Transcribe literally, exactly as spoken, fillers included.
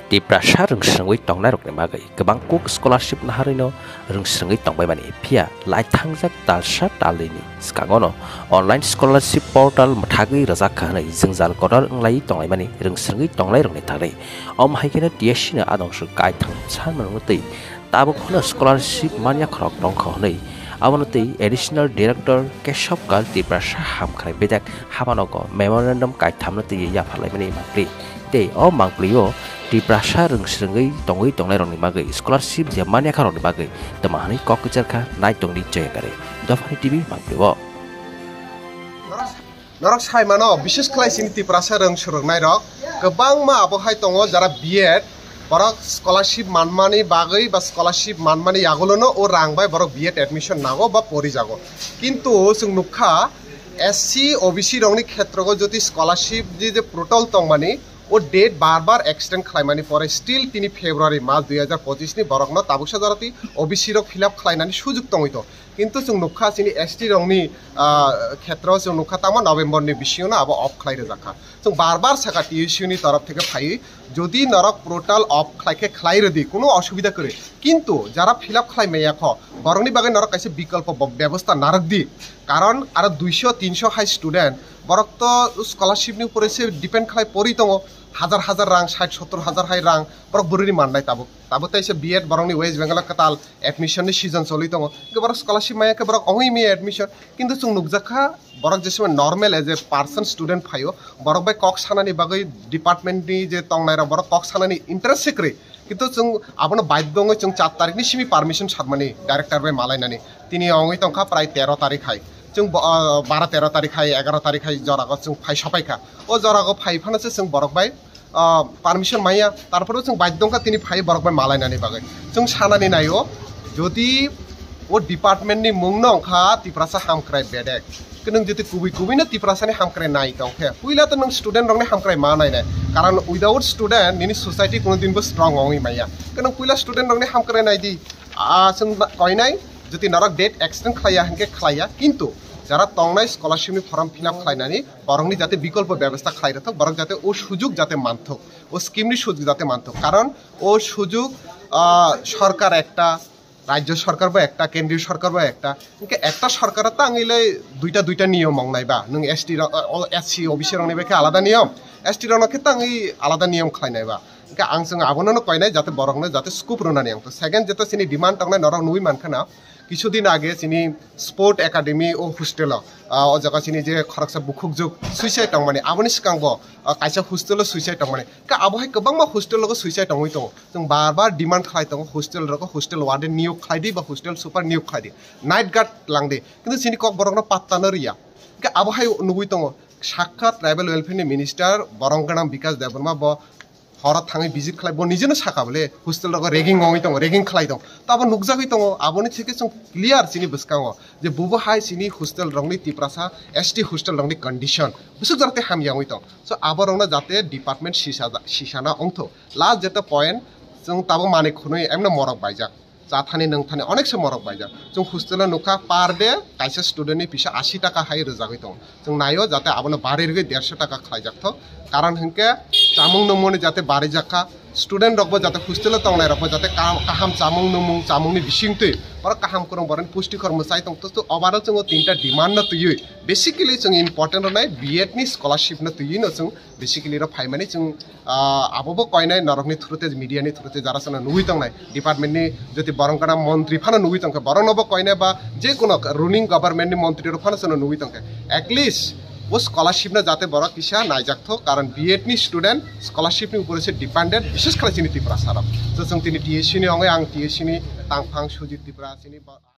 Tiprasa rwngsrwngwi tongnairokni bagwi kwbang kuk scholarship naharwino rwngsrwngwi tongbaimani, phiya laithangjak talsa talnwini swkangono online scholarship portal mwthagwi rwjak kha hwnwi jwngjal kotor wnglaiwi tonglaimani rwngsrwngwi tongnairokni thani. Omo hai kheno T S C no adong swk kaitham sanmano twi tabuk phano scholarship manya khorok tongkha hwnwi abono twi Additional Director Keshob Kal Tiprasa hamkrai bedek habanogo memorandum kaithamno twi yapharlaimani mangpli. Tei o mangpli-o Tiprasa rwngsrwngwi tongwi tongnairokni bagwi scholarship je manya kharokni bagwi twma hwnwi kok kwchar kha Naitongni Joyakare. Dophani T V mangpli-o. Norok sai mano, bises khlai chini Tiprasa rwng swrwngnairok kwbangma abo hai tongo, jara B Ed, borok scholarship manmani bagwi ba scholarship manmani yagulono o rang bai borok B Ed admission nago ba porijago. Kintu chwng nukha, S C, O B C rokni khetrogo jodi scholarship je, je portal tongmani, o date bar bar extend khlaimani pore still tini February mas dui hajar pochis ni borokno tabuksa jora twi O B C rok fill up khlainani sujug tongwi tong. Kintu chwng nukha chini S T rokni, ah, khetro chwng nukha tamo November ni bisingo no abo off khlai rwjak kha. Chwng bar bar sakha T S U ni torof theke phaiwi, jodi norok portal off khlai khe khlai rwdi, kuno osubida kwrwi. Kintu jara fill up khlai maya kho, borokni bagwi norok kaisa bikolpo bo-, bebosta narwk di. Karon aro duiso tinso hai student, borok to scholarship ni upore se depend khlai pori tongo, hajar hajar rang, sait sottor hajar hai rang, borok bwrwini mannai tabuk. Tabuk tai se B Ed borokni West Bengal o kwtal admission ni season choli tongo. Hwnkhe borok scholarship maya khe borok ongwi maya admission. Kintu chwng nukjakha, borok jesima normal as a person student phaio, borok bai kok sanani bagwi department ni je tongnai rok borok kok sanani interest se kwrwi. Kintu chwng abono baidyo wngwi chwng char tarikh ni simi permission satmani director bai malainani. Tini ongwi tongkha prai tero tarikh hai. Chwng bo-, ah, baro tero tarikh hai, egaro tarikh hai jorago chwng phai sopaikha. O jorago phai phano se chwng borok bai ah, permission maya, tarpore chwng baidyo wngkha tini phai borok bai malainani bagwi. Chwng sanani naio, jodi o department ni mung no wngkha Tiprasa Hamkrai Bedek, khe nwng jodi kubui kubui no Tiprasa ni hamkrai nai tong khe, puila to nwng student rok ni hamkrai ma nai nai, karon without student nini society kuno din bo strong wngwi maya. Khe nwng puila student rok ni hamkrai nai di, ah, chwng koinai, jodi norok date extend khlaiya hinkhe khlaiya, kintu jara tongnai scholarship ni form fill up khlainani, borokni jate bikolpo bebostha khlai rwthok, borok jate o sujug jate manthok, o scheme ni sujug jate manthok. Karon o sujug, ah, sorkar ekta, rajyo sorkar bo ekta, kendriyo sorkar bo ekta. Hinkhe ekta sorkar ta wngwi le duita duita niyom wngnai ba, nwng S T rok, o, S C, O B C rokni bai khe alada niyom, S T rokno khe ta wngwi alada niyom khlainai ba. Hinkhe ang chwng abono no koinai jate borokno jate scope rwnani ang to. Second, jeta chini demand tongnai norok nugwi mankha na, Kisu din age chini Sport Academy o hostel o, ah, o jaga chini je khoroksa bukhukjwk suicide tongmani, aboni swkang bo, ah, kaisa hostel o suicide tongmani. Ka abo hai kwbangma hostel o suicide tongwi tongo. Chwng bar bar demand khlai tongo hostel rogo, hostel warden niyok khlai di ba hostel super niyok khlai di. Night guard lang di. Kintu chini kok borokno patta no riya. Ka abo hai nugwi tongo. Sakha tribal welfare ni minister borong gwnang Bikash Debbarma bo horo thangwi visit khlai, bo nijeno sakha bole hostel rogo ragging wngwi tongo, ragging khlai tong. To abo nukjagwi tongo, aboni theke chwng clear chini bwskango je bubo hai chini hostel rokni Tiprasa S T hostel rokni condition bwswk jora tei hamya wngwi tong. So abo rokno jate department sisa, sisana wngtho. Last jeta point, chwng tabuk manwi khwnwi emno morok baijak. Chathani nwngthani onek se morok baijak. Chwng hostel o nukha per day kaisa student ni pisa ashi taka hai rwjagwi tongo. Chwng naio jate abono bari rwgwi dersho taka khlaijak thok. Karon hinkhe chamung nungmungni jate barijakha, student rokbo jate hostel o tongnai rokbo jate ka-, kaham chamung nungmung, chamungni bisingtwi borok kaham kwrwng borokni pustikhor mwchai tong. To, to overall chwngo tinta demand no twiwi, basically chwng important rwnai B Ed ni scholarship no twiwi no chwng basically ro phaimani chwng, ah, abobo koinai norokni through te, media ni through te jara chwngno nugwi tongnai, department ni jodi borong kana montri phano nugwi tongkha, borokno bo koinai ba je kono ruling government ni montri rok phano chwngno nugwi tongkha, at least o scholarship no jate borok kisa naijak thok, karon B Ed ni student scholarship ni upore se dependent, bishes khlai chini Tiprasa rok. So chwng tini T S C ni ongwi ang T S C ni tangphang Sujit Tripura chini bo-